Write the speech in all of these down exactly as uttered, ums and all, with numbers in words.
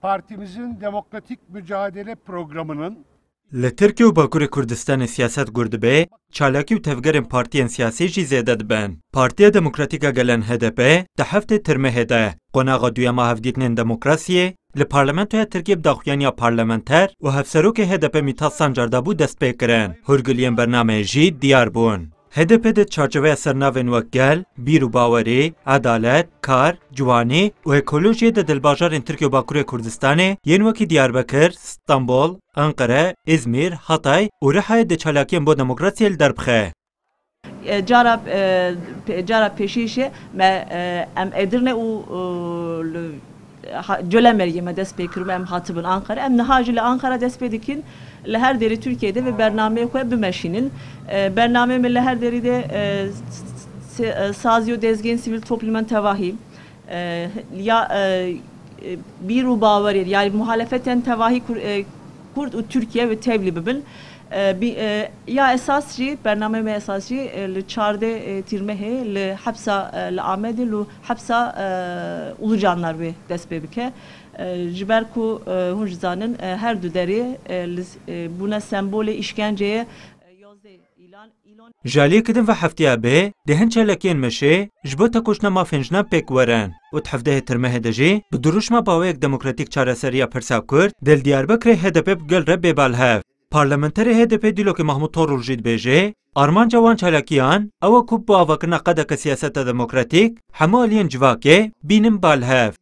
Partimizin demokratik mücadele programının Li Tirkiye û Bakurê Kurdistanê siyaset gur dibe, çalakî û tevgerên partiyên siyasî jî zêde dibin. Partiya Demokratîk a Gelan H D P di heftê Tirmehê de qonaxa duyema hevdîtinên demokrasiyê li Parlamentoya Tirkiyê bi daxuyaniya parlamenter û hevserokê H D P Mithat Sancar de bû destpêkirin. Hûrgiliyên bernameyê jî diyar bûn. H D P di çarçoveya sernavên wek gel, bîr û bawerî, edalet, kar, ciwanî û ekolojiyê de di li bajarên Tirkiye û Bakurê Kurdistanê yên wekî Diyarbekir, Stenbol, Enqere, Îzmîr, Hatay û Rihayê di çalakiyên bo demokrasiyê li der bixe. E, cara, e, pe-, cara pêşî jî me, e, em Edirne û, e, li, ha, Colemêrgê me dest pê kiribû, em hatibin Ankara. Em niha jî li Ankara dest pê dikin. Li her derê Tirkiyê de vê bernameyê xwe bimeşînin. E, bernameyê me li her derî de, e, s-, s-, e, sazî û dezgehên sivîl toplumen tevahî, e, ya, e, e, bîr û bawerê, yani muhalefetên tevahî Kur-, e, Kurd û Tirkiye ve tevlî bibin. E, bi, e, ya esas jî, bernameyê me esas jî, e, li çardeh, e, Tîrmehê li hepsa, e, li Amedê, li hepsa, e, Ulucanlar ve dest pê bike. E, ji ber ku, e, hûn jî zanin, e, her du derê, e, li, e, bûne sembolê îşkenceyê, e, yozdeh îlan, îlon. Ji aliyekî din ve heftiya bê, dê hin çalakiyên meşê ji bo tekoşîna mafên jinan pêk werin û di hevdehê Tirmehê de jî bi dirûşma baweyek demokratîk çareseriya pirsa Kurd dê li Diyarbekirê H D P bi gel re bê balhev. Parlamenterê H D P Dîlokê Mahmûd Torul jî dibêje, armanca wan çalakiyan ew e ku bi avakirina qadeke siyaseta demokratîk hemû aliyên civakê bînin balhev.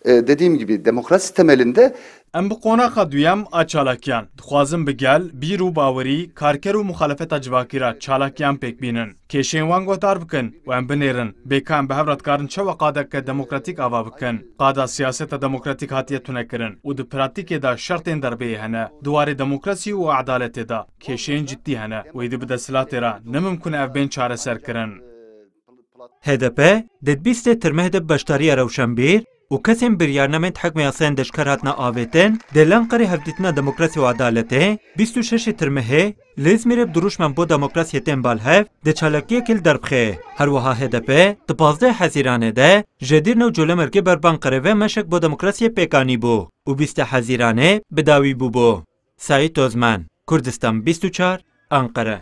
E, dediğim gibi demokrasi temelinde Em bi qonaxa duyem a çalakiyan dixwazin bi gel, bîr û bawerî, karker û muxalefeta civakî re çalakiyan pêk bînin. Kêşeyên wan guhdar bikin û em binêrin, bê ka em bi hev re dikarin çawa qadeke demokratîk ava bikin. Qada siyaseta demokratîk hatiye tunekirin û di pratîkê de şertên derbeyê hene. Di warê demokrasî û edaletê de kêşeyên ciddî hene û êdî bi desthilatê re ne mimkun e ev bên çareserkirin. H D P di bîstê Tirmeh de bi beşdariya rewşenbîr û kesên biryarnamên di hikmê yasayên deşker hatine avêtin, dê li Enqerê hevdîtina demokrasî û edaletê, bîst û şeşê Tirmehê li Îzmîrê bi dirûşmen bo demokrasiyê tên balhev, dê çalakiyekê li der bixe. Her wiha H D P di pazdehê Hezîranê de ji Edirne û Colemêrgê ber bi Enqerê ve meşek bo demokrasiyê pêk anîbû û bîstê Hezîranê bi dawî bûbû. Saîd Ozmen, Kurdistan bîst û çar, Enqere.